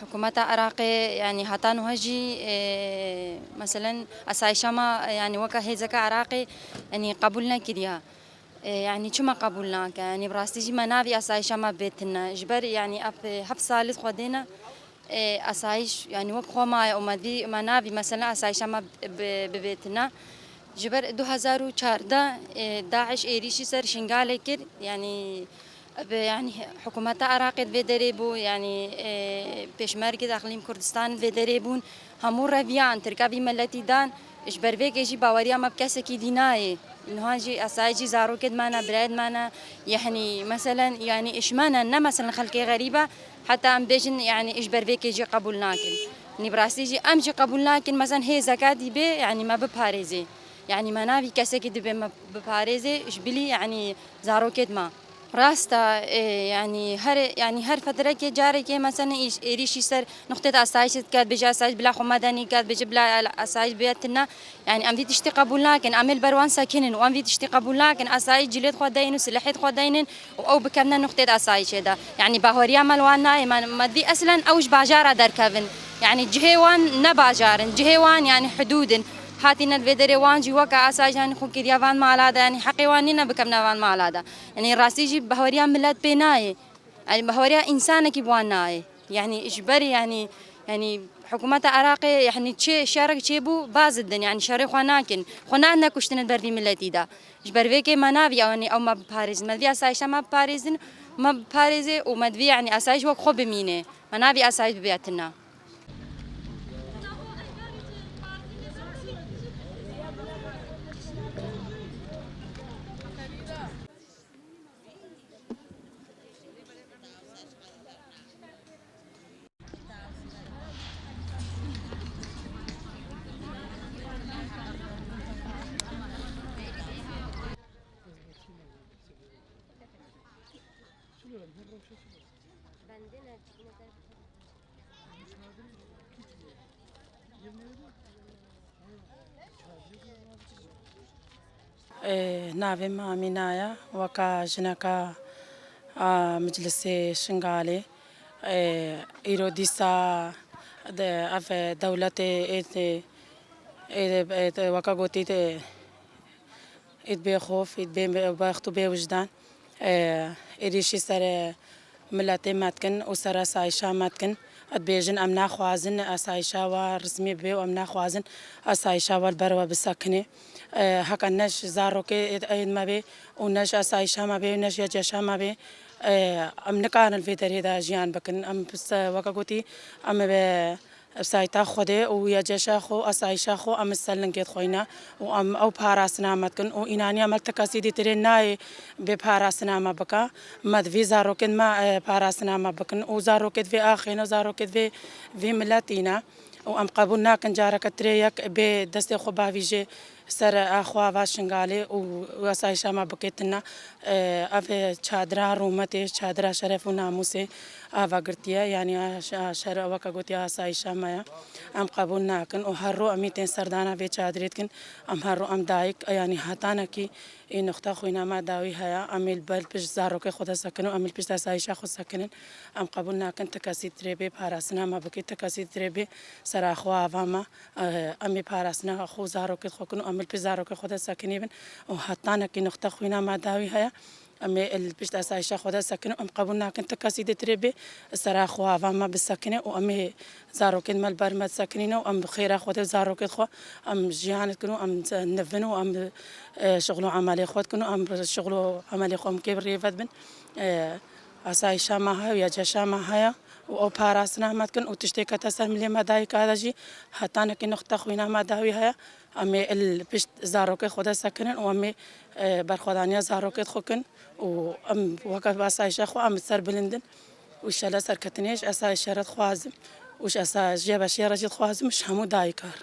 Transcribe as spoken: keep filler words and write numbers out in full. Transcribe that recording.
Hikûmeta Iraqê, yanî heta niha jî, e, meselen, asayişa me, yanî weke hêzeke Iraqê, yanî qebûl nekiriye. E, yanî çima qebûl nake? Yanî bi rastî jî me navî asayişa me bê tune. Ji ber, yanî ev, e, heft salî xwedê ne, e, asayîş, yanî wek xwe maye û me dî, me navî, meselen, asayişa me bi, bi, bibê tune. Ji ber du hezar û çardeh, e, DAIŞ êrîşî ser Şingalê kir, yanî, bi, yanî, hikûmeta Iraqê di vê derê bû, yanî, e, pêşmergê di Eqlîm Kurdistan di vê derê bûn, hemû reviyan, tirka vî miletî dan, ji ber vê kê jî baweriya me bi kesekî dî nayê. Niha jî esayê jî zarokê di me ne, birayê di me ne, yanî, meselen, yanî, ji me ne, ne, meselen, xelkê xerîb e, heta em bêjin, yanî, ji ber vê kê jî qebûl nakin. Yanî, bi rastî jî em jî qebûl nakin, meselen, hêzeke dî bê, yanî, me biparêzê. Yanî me navî kesekî dibê me biparêzê ji bilî, yanî zarokê dima. Rast e, e, yanî her, yanî her fetrekê carekê mesela îş-, êrîşî ser nuqtê de asayişê dike, dibêje asayîş bila xwe medenî ke, dibêje bila asayîş bê tune. Yanî em vî tiştî qebûl nakin, em ê li ber wan sekinin û em vî tiştî qebûl nakin. Asayîş cilêt xwe deynin û silehêt xwe deynin û ew bikevne nuqtê de asayişê de. Yanî bahweriya me li wan nayê, me, me divî eslen ew ji bajara derkevin. Yanî cihê wan ne bajar in, cihê wan yanî hidûd in. Hatîne li vê derê wan jî weke asayîş yanî xwe kiriya van mala de, yanî heqê wan nîne bikevne van mala de. Yanî rastî jî bahweriya milet pê nayê. Yanî bahweriya însanekî bi wan nayê. Yanî ji ber yanî, yanî hikûmeta Iraqê yanî çi şerek çêbû, baz didin, yanî şerê xwe nakin. Xwe nadine kuştinê li ber vî miletî de. Ji ber vê kê me navî ew, yanî ew me biparêzin. Me divî asayişa me biparêzin, me biparêzê û me divî yanî asayîş wek xwe bimîne. Me navî asayîş bibe tune. Ê, navê min Amîna ye, weka jineka a Meclisê Şingalê. Ê, îro dîsa de, ev dewletê ê, ê, ê, weka gotî de, ê bêxof, ê bê bext û bê wijdan, e, êrîşî ser miletê me dikin û ser asayişa me dikin. Dibêjin, em naxwazin asayişa wa rizmî bibe û em naxwazin asayişa wa li ber we bisekine. E, heke ne ji zarokê ê me bê û ne ji asayişa me bê û ne ji YCŞa me bê, e, em nikarin li vê derê de jiyan bikin. Em, weke gotî, em bi sayta Xwedê û YCŞa xwe, asayişa xwe, em li ser lingê dixweyne û em ew parastina me dikin û înaniya me li ti kesî dîtirê nayê bê parastina me bike. Me divî zarokên me, e, parastina me bikin û zarokê divê axê ne, zarokê divê vî miletî ne û em qebûl nakin careke tirê yek bê destê xwe bavîjê ser a xwe ava Şingalê û asayişa me bike tune. E, ev çadira rûmetê, çadira şeref û namûsê ava girtiye, yanî a, a şer-, weke gotiye asayişa me ye. Em qebûl nakin û her ro em ê tên serdana vê çadirê dikin. Em her ro em dayik, yanî hetanekî ê nuxta xwîna me dawî heye. Em ê li ber pişt zarokê xwe de sekinin û em ê li pişt asayişa xwe sekinin. Em qebûl nakin ti kesî tirê bê parastina me bike, ti kesî tirê bê sera xwe ava me. Eh, em ê parastina xwe û zarokê xwe kin û em ê li pişt zarokê xwe de sekinî bin û hetanekî nuxta xwîna me dawî heye. Em ê li pişt asayişa xwe de sekin û em qebûl nakin ti kesî dê tirê bê sera xwe ava me bisekine û em ê zarokên me li ber me disekinîne û em bi xêra xwe de zarokê xwe em jiyan dikin û em nivin û em, eh, şixul û emelê xwe dikin û em şixul û emelê xwe em kê bi rêve dibin. Eh, asayişa me heye û YCŞa me heye û ew parastina me dikin û tiştê kete ser milê me dayika de jî hetanekî nuxta xwîna me dawî heye. Em ê li pişt zarokê xwe de sekinin û em ê, e, berxwedaniya zarokê xwe kin û em weke asayişa xwe em bi ser bilind in û şele serketinê ji asayişê re dixwazim û ji asa-, ji YCŞê re jî dixwazim û ji hemû dayika re.